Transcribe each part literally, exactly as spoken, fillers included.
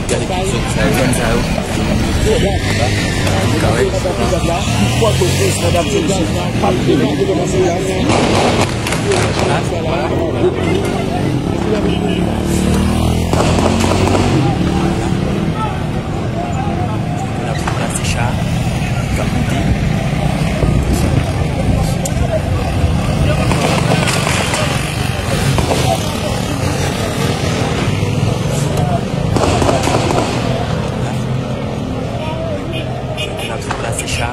Gade ki zòn sa yo, zòn sa yo. Kawèt. N ap deplase cha k ap monte. N ap deplase cha.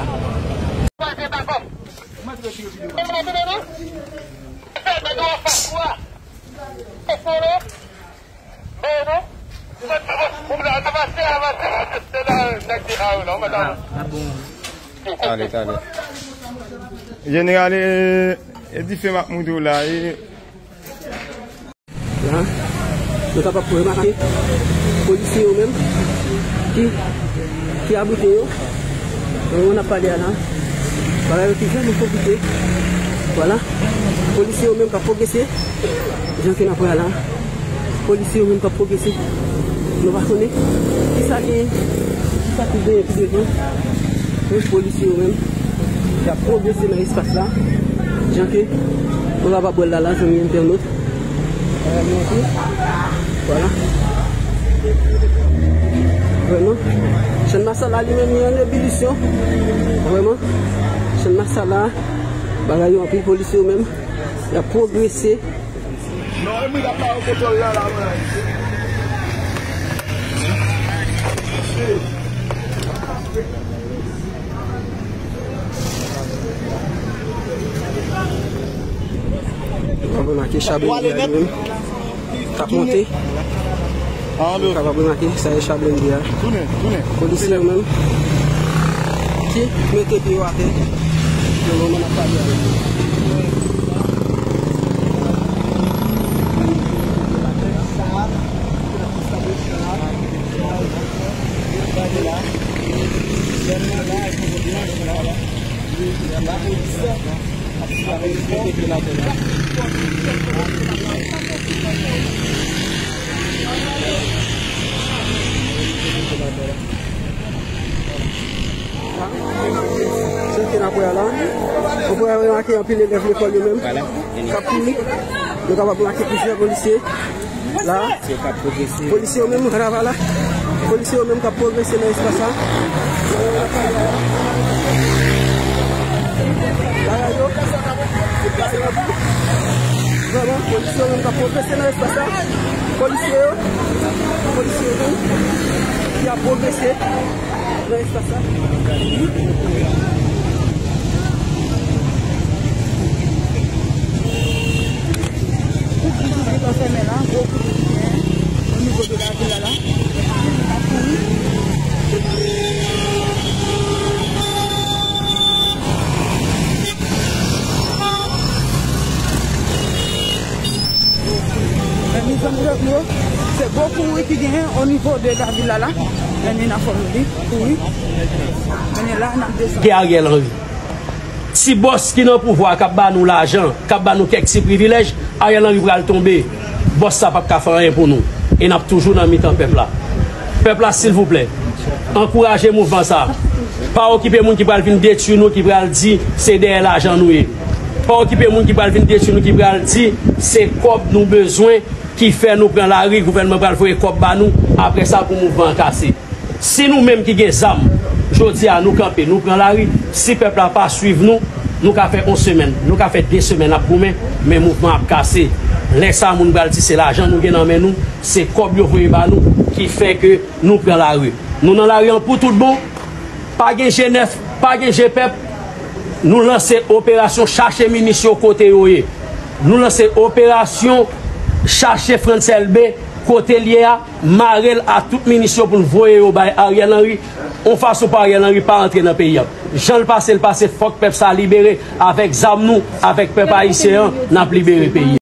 Tande, tande. Jeneral, e, e dife m ap montre w la, e. La, nou kapab remake polisye yo menm ki, ki abrite yo. Nan moman n ap pale a la, bagay yo ki vrèman konplike. Vwala. Polisye yo menm k ap pwogrese. Jan ke n ap wè a la. Polisye yo menm k ap pwogrese. Nou pa konnen kisa gen, kisa ki genyen pi devan. Wi, polisye yo menm, y ap pwogrese nan espas la. Jan ke nou kapab wè l la, la, zanmi entènot. Bagay yo anpil. Vwala. Vrèman, Channmas la li menm, li an ebilisyon. Vrèman, Channmas la, bagay yo anpil, polisye yo menm, y ap pwogrese. Non, e moun k ap ba yo kontwòl la, la, mwen. Kapab remake cha blende a li menm k ap monte. Kapab remake, sa e cha blende a. Polisye yo menm ki mete pye yo atè nan moman n ap pale a. Jan ke n ap wè a la, nou pral remake anpil elèv lekòl yo menm k ap kouri. Nou kapab remake plizyè polisye la. Polisye yo menm, vwala, vwala. Polisye yo menm k ap pwogrese nan espas la. Bagay yo, vrèman, polisye yo menm k ap pwogrese nan espas la. Polisye yo, polisye yo menm ki ap pwogrese nan espas la. Kouri ki gentan fèmen la, gwo kouri ki genyen o nivo de lavil la la. Kouri. Men mezanmi, se gwo kouri ki genyen o nivo de lavil la la. Men n ap fè nou di, kouri. Men la, n ap desann. Ke Ariel Henry. Ti bòs ki nan pouvwa k ap ba nou lajan, k ap ba nou kèk ti privilèj, Ariel Henry pral tonbe. Bòs sa p ap ka fè anyen pou nou. E n ap toujou nan mitan pèp la. Pèp la, silvouplè, ankouraje mouvman sa. Pa okipe moun ki pral vin detwi nou, ki pral di se dèyè lajan nou ye. Pa okipe moun ki pral vin detwi nou, ki pral di se kòb nou bezwen ki fè nou pran lari, gouvènman pral voye kòb ba nou, apre sa pou mouvman an kase. Si nou menm ki gen zam, jodi a nou kanpe, nou pran lari, si pèp la pa swiv nou, nou ka fè yon semèn, nou ka fè de semèn ap goumen, men mouvman ap kase. Lè sa a, moun pral di se lajan nou gen nan men nou, se kòb yo voye ba nou ki fè ke nou pran lari. Nou nan lari an pou tout bon, pa gen je nèf, pa gen je pèp. Nou lanse operasyon chache minis yo kote yo ye. Nou lanse operasyon chache Frantz Elbé kote l ye a, mare l a tout minis yo pou n voye yo bay Ariel Henry, yon fason pou Ariel Henry pa antre nan peyi a. Jan l pase, l pase, fòk pèp sa libere, avèk zam nou, avèk pèp ayisyen an, n ap libere peyi a.